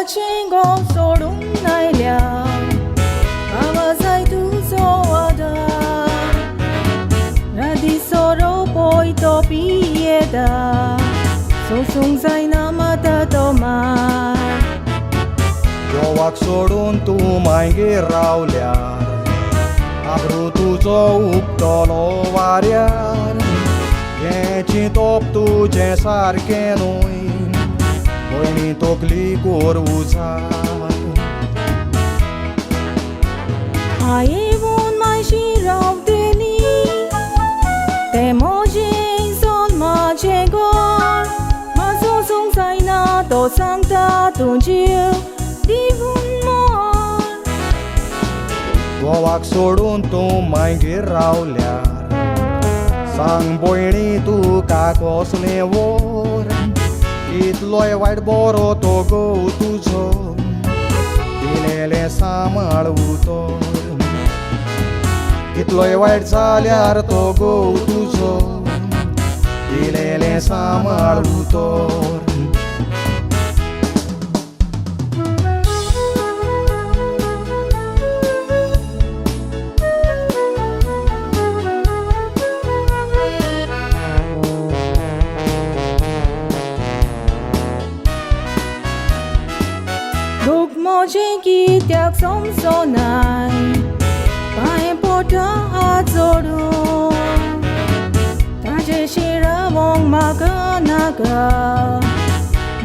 देवाचें गोव सोडून आयल्या बाबा जाय तुजो आदार राती सोरो पळय तो पियेता सोसूंक जायना माता तो मार. गोवाक सोडून तूं मागीर रावल्यार आब्रू तुजो उबतलो वाऱ्यार. हें चिंतप तुजें सारकें न्हय भयणी तकली कोर उजार. हांव मातशी रावतली तें म्हजें जल्माचें घर म्हाजो सोसूंक जायना तो सांगता तूं जीव दिवन मर. गोवाक सोडून तूं मागीर रावल्यार सांग भयणी तुका कसलें वोर. कितलोय वायट बरो तो घोव तुजो दिलेलें सांबाळ उतर. कितलोय वायट जाल्यार तो घोव तुजो दिलेलें सांबाळ उतर. दुख म्हजें कित्याक समजनाय पांय पोटा हात जोडून ताजेशी रावोंक म्हाका नाका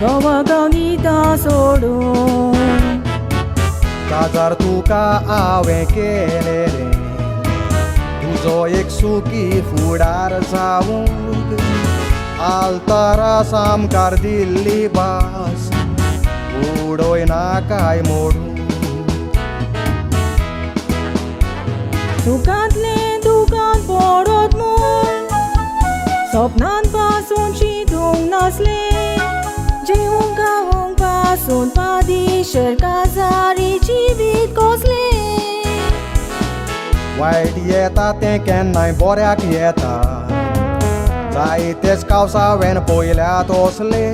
गोवाक हांव दिता सोडून. काजार तुका हांवें केलें तुजो एक सुखी फुडार जावंक आल्तारा सामकार दिल्ली भास उडय नाकाय मोडून. सुखांतलें दुकान पडत म्हूण सपनान पासून चिंतूंक नासलें जेवंक खावंक पासून पादिशेर काजारी जिवीत कसलें. वायट येता तें केन्नाय बऱ्याक येता जायतेच कावसावेन पयल्या तसले.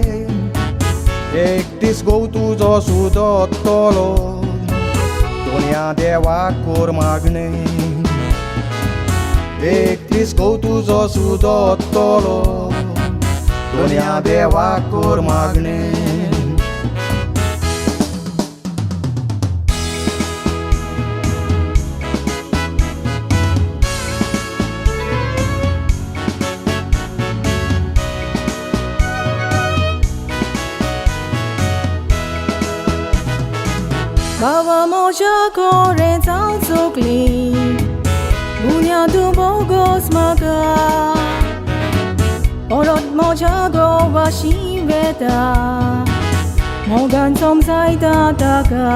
एक दीस घोव तुजो सुदतलो दोनया देवाक कोर मागणें. एक दीस घोव तुजो सुदतलो दोनया देवाक कोर मागणें. बाबा म्हज्या कोरें जावं चुकली गुन्या तूं बोगोस म्हाका परत म्हज्या गोवाशी वेता मोगान समजायता ताका.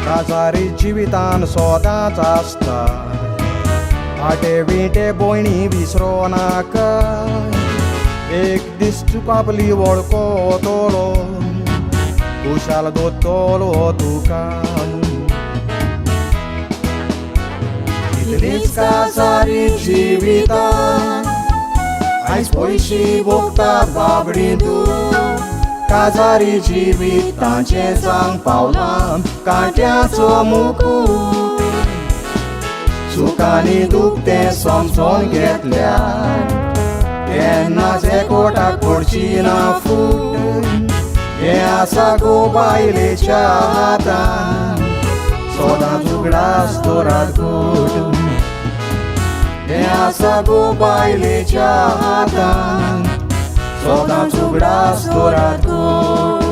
काजारी जिवितान सदांच आसता आटे विटे भयणी विसरो नाका. एक दीस तुका आपली वळखतलो खुशाल दोतलो तुका. कितलीच काजारी जिवितान आयज पयशी भोगतात बाबडी तूं. काजारी जिविताचें जावंक पावलां कांट्याचो मुकूट. सुखांनी दुखतें समजोन घेतल्यार केन्नाच एकवटाक पडची ना फूट. हें आसा गो बायलेच्या हातान सदांच उगडास दवरात घट. हें आसा गो बायलेच्या हातान सदांच उगडास दवरात घट.